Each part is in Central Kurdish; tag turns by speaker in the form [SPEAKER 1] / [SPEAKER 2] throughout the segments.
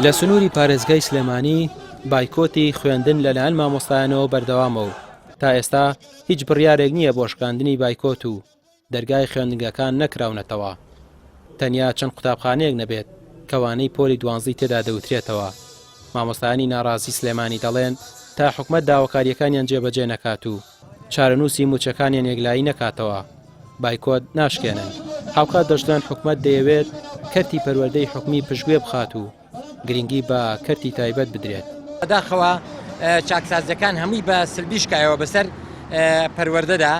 [SPEAKER 1] لە سنووری پارێزگای سلێمانی بایکۆتی خوێندن لەلایەن مامۆستایانەوە بەردەوامە و تا ئێستا هیچ بڕیارێک نییە بۆ شکاندنی بایکۆت و دەرگای خوێندنگەکان نەکراونەتەوە تەنیا چەند قوتابخانەیەک نەبێت کە وانەی پۆلی دوانزەی تێدا دەوترێتەوە. مامۆستایانی ناڕازی سلێمانی دەڵێن تا حکومەت داواکارییەکانیان جێبەجێ نەکات و چارەنووسی مووچەکانیان یەکلایی نەکاتەوە بایکۆت ناشکێنن. هاوکات دەشڵێن حکومەت دەیەوێت کەرتی پەروەردەی حکومی پشتگوێ بخات و گرنگی بە کەرتی تایبەت بدرێت.
[SPEAKER 2] بەداخەوە چاکسازیەکان هەمووی بە سلبی شکایەوە بەسەر پەروەردەدا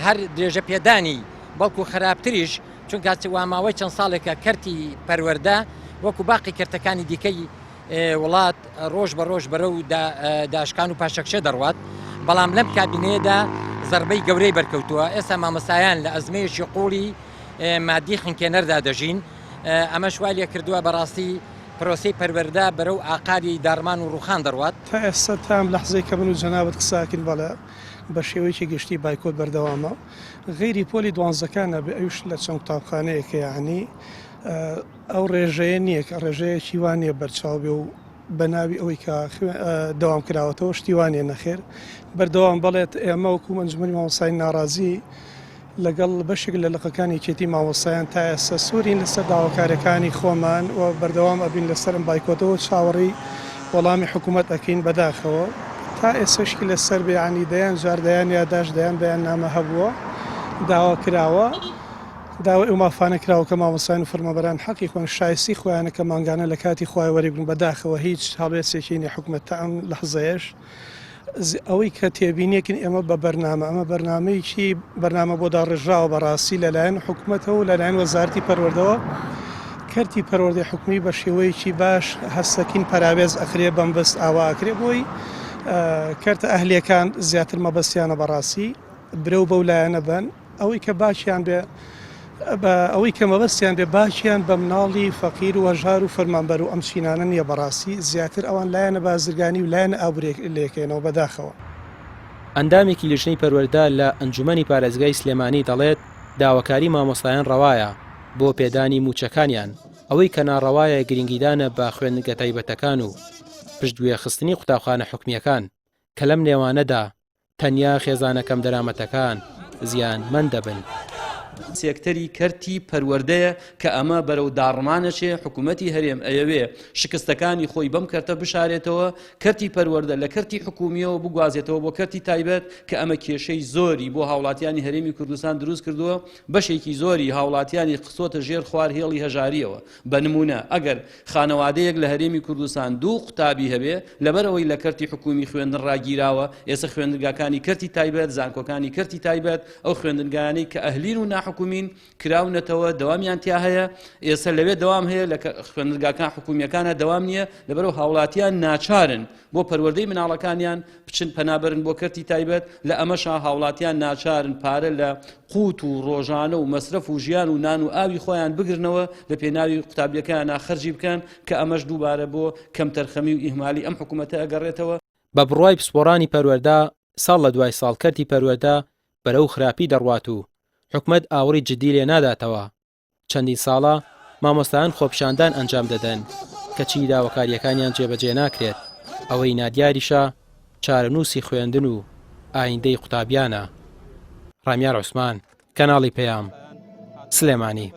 [SPEAKER 2] هەر درێژە پێدانی بەڵکو خراپتریش چونکە وا ماوەی چەند ساڵێکە کەرتی پەروەردە وەکو باقی کەرتەکانی دیکەی وڵات ڕۆژ بە ڕۆژ بەرەو داشکان و پاشەکشێ دەڕوات بەڵام لەم کابینەیەدا زربەی گەورەی بەرکەوتووە ئێستا مامۆستایان لە ئەزمەیەکی قوڵی مادی خنکێنەردا دەژین ئەمەش وای لێکردووە بەڕاستی پرۆسەی پەروەردە بەرەو ئاقاری داڕمان و ڕووخان دەڕوات.
[SPEAKER 3] تا ئێستا تا ئەم لەحزەی کە من و جەنابت قسە ئەکەین بەڵێ بە شێوەیەکی گشتی بایکۆت بەردەوامە غەیری پۆلی دوانزەکان نەبێ ئەویش لە چەند قوتابخانەیەکە یەعنی ئەو ڕێژەیە نییە کە ڕێژەیەکی وا نییە بەرچاو بێ و بە ناوی ئەوەی کە دەوام کراوەتەوە شتی وا نییە نەخێر بەردەوام بەڵێت ئێمە وەکو ئەنجومەنی مامۆستای ناڕازی لەگەڵ بەشێک لە لقەکانی یەکێتی مامۆستایان تا ئێستا سوورین لەسەر داواکاریەکانی خۆمان و بەردەوام ئەبین لەسەر ئەم بایکۆتەوە چاوەڕێی وەڵامی حکوومەت ئەکەین بەداخەوە تا ئێسەشکی لەسەر بێ یانی دەیان جار دەیان یاداشت دەیان بەیاننامە هەبووە داوا کراوە داوای ئەو مافانە کراوە کە مامۆستایان و فەرمانبەران حەقی خۆیان شایستی خۆیانە کە مانگانە لە کاتی خۆیان وەریبگرن بەداخەوە هیچ هەڵوێستێکی نیە حکومەت تا ئەم لەحزەیەش ئەوەی کە تێبینیەکن ئێمە بە بەرنامە ئەمە بەرنامەیەکی بەرنامە بۆ داڕێژراوە بەڕاستی لەلایەن حکومەتەوە و لەلایەن وەزارەتی پەروەردەوە کەرتی پەروەردەی حکومی بە شێوەیەکی باش هەستەکین پەراوێز ئەخرێ بەمبەست ئاوا ئەکرێ بۆی کەرتە ئەهلیەکان زیاتر مەبەستیانە بەڕاستی برەو بەو لایەنە بەن ئەوەی کە باکیان بێ بە ئەوەی کە مەبەستیان بێ باکیان بە مناڵی فەقیر و هەژار و فەرمانبەر و ئەم چینانە نییە بەڕاستی زیاتر ئەوان لایەنە بازرگانی و لایەنە ئابووریەک لێکەینەوە بەداخەوە.
[SPEAKER 1] ئەندامێکی لیژنەی پەروەردە لە ئەنجومەنی پارێزگای سلێمانی دەڵێت، داواکاری مامۆستایان ڕەوایە بۆ پێدانی مووچەکانیان، ئەوەی کە ناڕەوایە گرنگیدانە بە خوێندنگە تایبەتەکان و پشتگوێخستنی قوتابخانە حکومییەکان کە لەم نێوانەدا تەنیا خێزانە کەمدەرامەتەکان زیانمەند دەبن.
[SPEAKER 4] سێکتەری کەرتی پەروەردەیە کە ئەمە بەرەو داڕمان ئەچێ، حکوومەتی هەرێم ئەیەوێ شکستەکانی خۆی بەم کەرتە بشارێتەوە، کەرتی پەروەردە لە کەرتی حکوومییەوە بگوازێتەوە بۆ کەرتی تایبەت کە ئەمە کێشەی زۆری بۆ هاوڵاتیانی هەرێمی کوردستان دروست کردووە، بەشێکی زۆری هاوڵاتیانی خستۆتە ژێر خوار هێڵی هەژارییەوە. بە نموونە ئەگەر خانەوادەیەک لە هەرێمی کوردستان دوو قوتابی هەبێ، لەبەر ئەوەی لە کەرتی حکوومی خوێندن ڕاگیراوە، ئێستا خوێندنگاکانی کەرتی تایبەت، زانکۆکانی کەرتی تایبەت، ئەو خوێندنگایانەی کە ئەهلین و ناحکومین کراونەتەوە، دەوامیان تیا هەیە، ئێستا لەوێ دەوام هەیە، لە خوێندنگاکان حکوومییەکانە دەوام نییە، لەبەرئەوە هاوڵاتیان ناچارن بۆ پەروەردەی مناڵەکانیان بچن پەنابەرن بۆ کەرتی تایبەت، لە ئەمەشا هاوڵاتیان ناچارن پارە لە قوت و ڕۆژانە و مەسرەف و ژیان و نان و ئاوی خۆیان بگرنەوە لە پێناوی قوتابیەکەیانا خەرجی بکەن کە ئەمەش دووبارە بۆ کەمتەرخەمی و ئیهمالی ئەم حکومەتە ئەگەڕێتەوە.
[SPEAKER 1] بە بڕوای پسپۆڕانی پەروەردە ساڵ لە دوای ساڵ کەرتی پەروەردە بەرەو خراپی دەڕوات و حکومەت ئاوڕی جدی لێ ناداتەوە. چەندین ساڵە مامۆستایان خۆپیشاندان ئەنجام دەدەن، کەچی داواکارییەکانیان جێبەجێ ناکرێت، ئەوەی نادیاریشە چارەنووسی خوێندن و ئایندەی قوتابیانە. ڕامیار عوسمان، کەناڵی پەیام، سلێمانی.